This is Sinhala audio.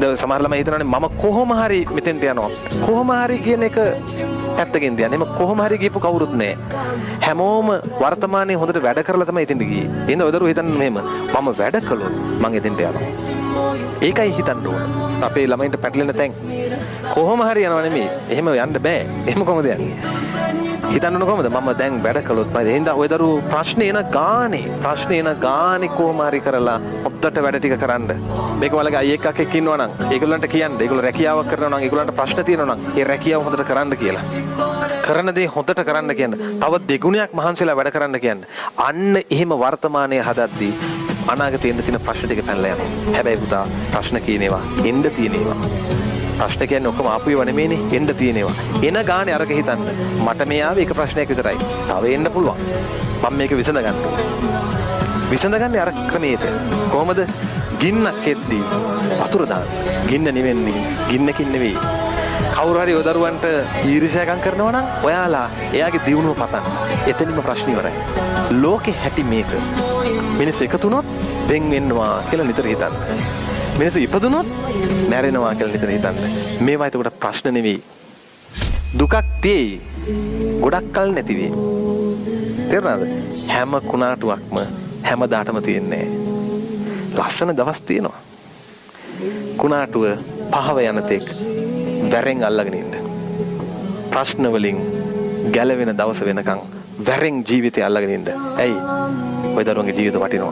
දැන් සමහර ළමයි හිතනවානේ මම කොහොම හරි මෙතෙන්ට යනවා. කොහොම හරි කියන එක පැත්තකින් තියන්න. එහෙම කොහොම හරි ගියපු කවුරුත් නෑ. හැමෝම වර්තමානයේ හොඳට වැඩ කරලා තමයි එතෙන්ට ගියේ. එහෙනම් ඔය දරුවෝ හිතන්නේ මෙහෙම, මම වැඩ කළොත් මං එතෙන්ට යනවා. ඒකයි හිතන්න ඕන. අපේ ළමයින්ට පැටලෙන තැන් කොහොම හරි යනවා නෙමෙයි. එහෙම යන්න බෑ. එහෙම කොහොමද යන්නේ? හිතන්න ඕන කොහොමද? මම දැන් වැඩ කළොත් මම එහෙනම් ඔය දරුවෝ ප්‍රශ්නේ එන ගානේ, ප්‍රශ්නේ එන ගානේ කොහොම හරි කරලා හොද්දට වැඩ ටික කරන්න. මේක ඔයාලගේ අයියෙක් අක්කෙක් ඉන්නවා නම් ඒගොල්ලන්ට කියන්න. ඒගොල්ලෝ රැකියාවක් කරනවා නම්, ඒගොල්ලන්ට ප්‍රශ්න තියෙනවා නම් ඒ රැකියාව හොඳට කරන්න කියලා. කරන දේ හොඳට කරන්න කියන්න. තව දෙගුණයක් මහන්සිලා වැඩ කරන්න කියන්න. අන්න එහෙම වර්තමානයේ හදද්දී අනාගතේ එන්න තියෙන ප්‍රශ්න ටික පැනලා යනවා. හැබැයි පුතා, ප්‍රශ්න කියන ඒවා එන්න තියෙන ඒවා. ප්‍රශ්න කියන්නේ ඔක්කොම ආපු ඒවා නෙමෙයිනේ, එන්න තියෙන ඒවා. එන ගානේ අරක හිතන්න. මට මේ ආවේ එක ප්‍රශ්නයක් විතරයි. තව එන්න පුළුවන්. මම මේක විසඳ ගන්න ඕනේ. විසඳගන්නේ අර ක්‍රමයට. කොහොමද? ගින්නක් එද්දී වතුර දාන්න. ගින්න නිවෙන්නේ ගින්නකින් නෙවෙයි. කවුරු හරි ඔය දරුවන්ට ඊර්ෂ්‍යාකම් කරනවා නම් ඔයාලා එයාගේ දියුණුව පතන්න. එතනින්ම ප්‍රශ්න ඉවරයි. ලෝකෙ හැටි මේක. මිනිස්සු එකතු වුණොත් වෙන් වෙනවා කියලා නිතර හිතන්න. මිනිස්සු ඉපදුනොත් මැරෙනවා කියලා නිතර හිතන්න. මේවා එතකොට ප්‍රශ්න නෙවෙයි. දුකක් තියෙයි. ගොඩක් කල් නැති වෙයි. තේරුණාද? හැම කුණාටුවක්ම හැමදාටම තියෙන්නේ නෑ. ලස්සන දවස් තියෙනවා. කුණාටුව පහව යන තෙක් වැරෙන් අල්ලගෙන ඉන්න. ප්‍රශ්න වලින් ගැලවෙන දවස වෙනකන් වැරෙන් ජීවිතය අල්ලගෙන ඉන්න. ඇයි? ඔය දරුවන්ගේ ජීවිත වටිනවා.